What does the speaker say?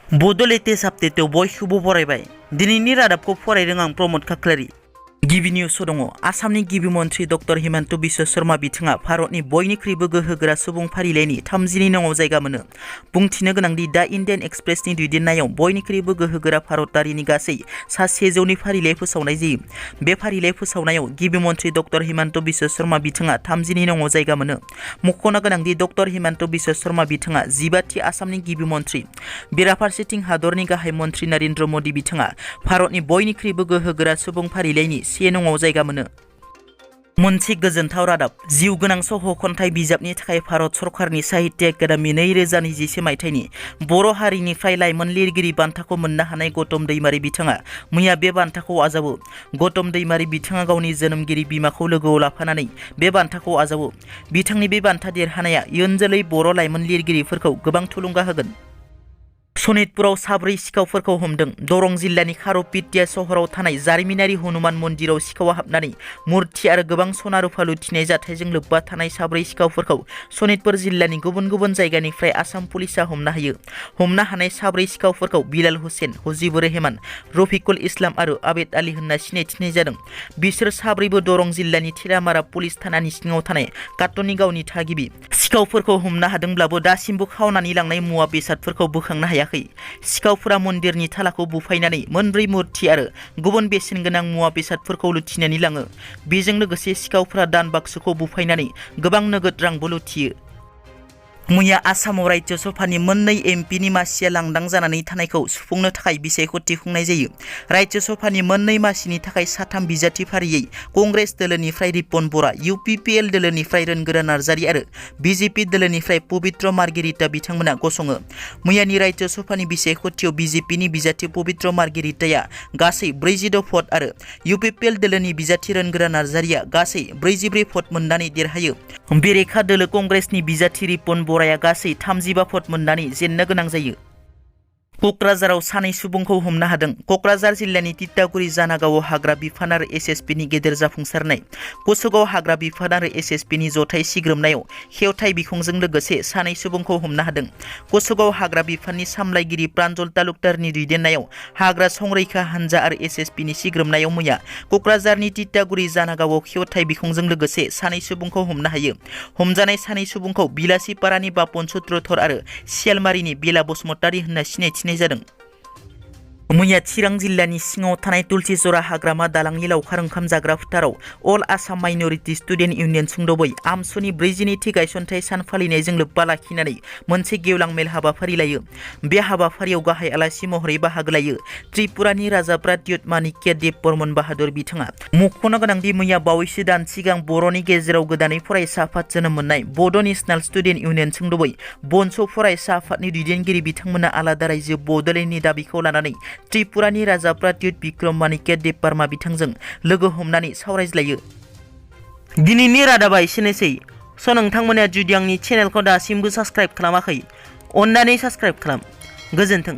Bodo latest आपडेटआव बयखौबो बरायबाय। दिनैनि रादाबखौ फरायदों आं प्रमद खाख्लारि। गिबि निउसआव दङ आसामनि गिबि मन्थ्रि डक्टर हिमन्त बिश्व शर्मा बिथाङा भारतनि बयनिख्रुइबो गोहोगोरा सुबुं फारिलाइनि 32 नङाव जायगा मोनो। बुंथिनो गोनांदि दा इन्डियान एक्सप्रेसनि दैदेननायाव बयनिख्रुइबो गोहोगोरा भारतारिनि गासै 100नि फारिलाइ फोसावनाय जायो। बे फारिलाइ फोसावनायाव गिबि मन्थ्रि डक्टर हिमन्त बिश्व शर्मा बिथाङा 32 नङाव जायगा मोनो। मख'नो गोनांदि डक्टर हिमन्त बिश्व शर्मा बिथाङा 15थि आसामनि गिबि मन्थ्रि। बेराफारसेथिं हादरनि गाहाय मन्थ्रि नरेन्द्र मोदी बिथाङा भारतनि बयनिख्रुइबो गोहोगोरा सुबुं फारिलाइनि 1 नङाव जायगा मोनो। मोनसे गोजोनथाव रादाब। जिउ गोनां सह खन्थाइ बिजाबनि थाखाय भारत सरकारनि साहित्य एकाडेमि 2021 मायथाइनि बर' हारिनिफ्राय लाइमोन लिरगिरि बान्थाखौ मोननो हानाय गौतम दैमारि बिथाङा मैया बे बान्थाखौ आजावो। गौतम दैमारि बिथाङा गावनि जोनोमगिरि बिमाखौ लोगोआव लाफानानै बे बान्थाखौ आजावो। बिथांनि बे बान्था देरहानाया इयुन जोलै बर' लाइमोन लिरगिरिफोरखौ गोबां थुलुंगा होगोन। सनितपुराव 4 सिखावफोरखौ हमदों। दरं जिल्लानि खार'पिटिया सहराव थानाय जारिमिनारि हनुमान मन्दिराव सिखावा हाबनानै मुर्ति आरो गोबां सना रुफा लुथिनाय जाथायजों लोब्बा थानाय 4 सिखावफोरखौ सनितपुर जिल्लानि गुबुन गुबुन जायगानिफ्राय आसाम पुलिसा हमनो हायो। हमनो हानाय 4 सिखावफोरखौ बिलाल हुसेन, हजिबुर रहमान, रफिकुल इस्लाम आरो आबेद आली होनना सिनायथिनाय जादों। बिसोर 4बो दरं जिल्लानि थिरामारा पुलिस थानानि सिङाव थानाय काटनि गावनि थागिबि। सिखावफोरखौ हमनो हादोंब्लाबो दासिमबो खावनानै लांनाय मुवा बेसादफोरखौ बोखांनो हायाखै। सिखावफोरा मन्दिरनि थालाखौ बुफायनानै 4 मुर्ति आरो गुबुन बेसेन गोनां मुवा बेसादफोरखौ लुथिनानै लाङो। बेजों लोगोसे सिखावफोरा दान बाक्सुखौ बुफायनानै गोबां नोगोद रांबो लुथियो। मैया आसामाव राज्य सभानि 2 एमपिनि मासिया लांदां जानानै थानायखौ सुफुंनो थाखाय बिसायख'थि खुंनाय जायो। राज्य सभानि 2 मासिनि थाखाय 3 बिजाथि फारियै कंग्रेस दोलोनिफ्राय रिपन बरा, UPPL दोलोनिफ्राय रोनगोरा नार्जारि आरो BJP दोलोनिफ्राय पबित्र मार्गेरिटा बिथांमोना गसङो। मैयानि राज्य सभानि बिसायख'थियाव BJPनि बिजाथि पबित्र मार्गेरिटाया गासै 46 भट आरो UPPL दोलोनि बिजाथि रोनगोरा नार्जारिया गासै 44 भट मोननानै देरहायो। बेरेखा दोलो कंग्रेसनि बिजाथि रिपन बराया गासै 35 भट मोननानै जेननो गोनां जायो। क'क्राझाराव 2 सुबुंखौ हमनो हादों। क'क्राझार जिल्लानि तितागुरि जानागावआव हाग्रा बिफान आरो SSBनि गेदेर जाफुंसारनाय। कसुगाव हाग्रा बिफान आरो SSBनि जथाय सिग्रोमनायाव खेवथाय बिखंजों लोगोसे 2 सुबुंखौ हमनो हादों। कसुगाव हाग्रा बिफाननि सामलायगिरि प्रान्जल तालुकदारनि दैदेननायाव हाग्रा संरैखा हानजा आरो SSBनि सिग्रोमनायाव मैया क'क्राझारनि तितागुरि जानागावआव खेवथाय बिखंजों लोगोसे 2 सुबुंखौ हमनो हायो। हमजानाय 2 सुबुंखौ बिलासिपारानि बापन सुत्रधर आरो सियालमारिनि बेला बसुमतारी होनना सिनायथिनाय जादों। मैया चिरां जिल्लानि सिङाव थानाय तुलसीजरा हाग्रामा दालांनि लावखार ओंखाम जाग्रा फोथाराव अल आसाम माइनरिटि स्टुडेन्ट इउनियन सुंद'बै आमसुनि 42थि गायसनथाइ सान फालिनायजों लोब्बा लाखिनानै मोनसे गेवलां मेल हाबाफारि लायो। बे हाबाफारियाव गाहाय आलासि महरै बाहागो लायो त्रिपुरानि राजाब राधिउत मानिक्य देब बर्मन बाहादुर बिथाङा। मख'नो गोनांदि मैया बावैसो दान सिगां बर'नि गेजेराव गोदानै फरायसा आफाद जोनोम मोननाय बड' नेशनेल स्टुडेन्ट इउनियन सुंद'बै बन्सु फरायसा आफादनि दैदेनगिरि बिथांमोना आलादा रायजो बड'लेण्डनि दाबिखौ लानानै त्रिपुरानि राजाब राधिउत बिक्रम मानिक्य देब बर्मा बिथांजों लोगो हमनानै सावरायज्लायो। दिनैनि रादाबा एसेनोसै। नोंथांमोना जुदि आंनि चेनेलखौ दासिमबो साबस्क्राइब खालामाखै, अन्नानै साबस्क्राइब खालाम। गोजोन्थों।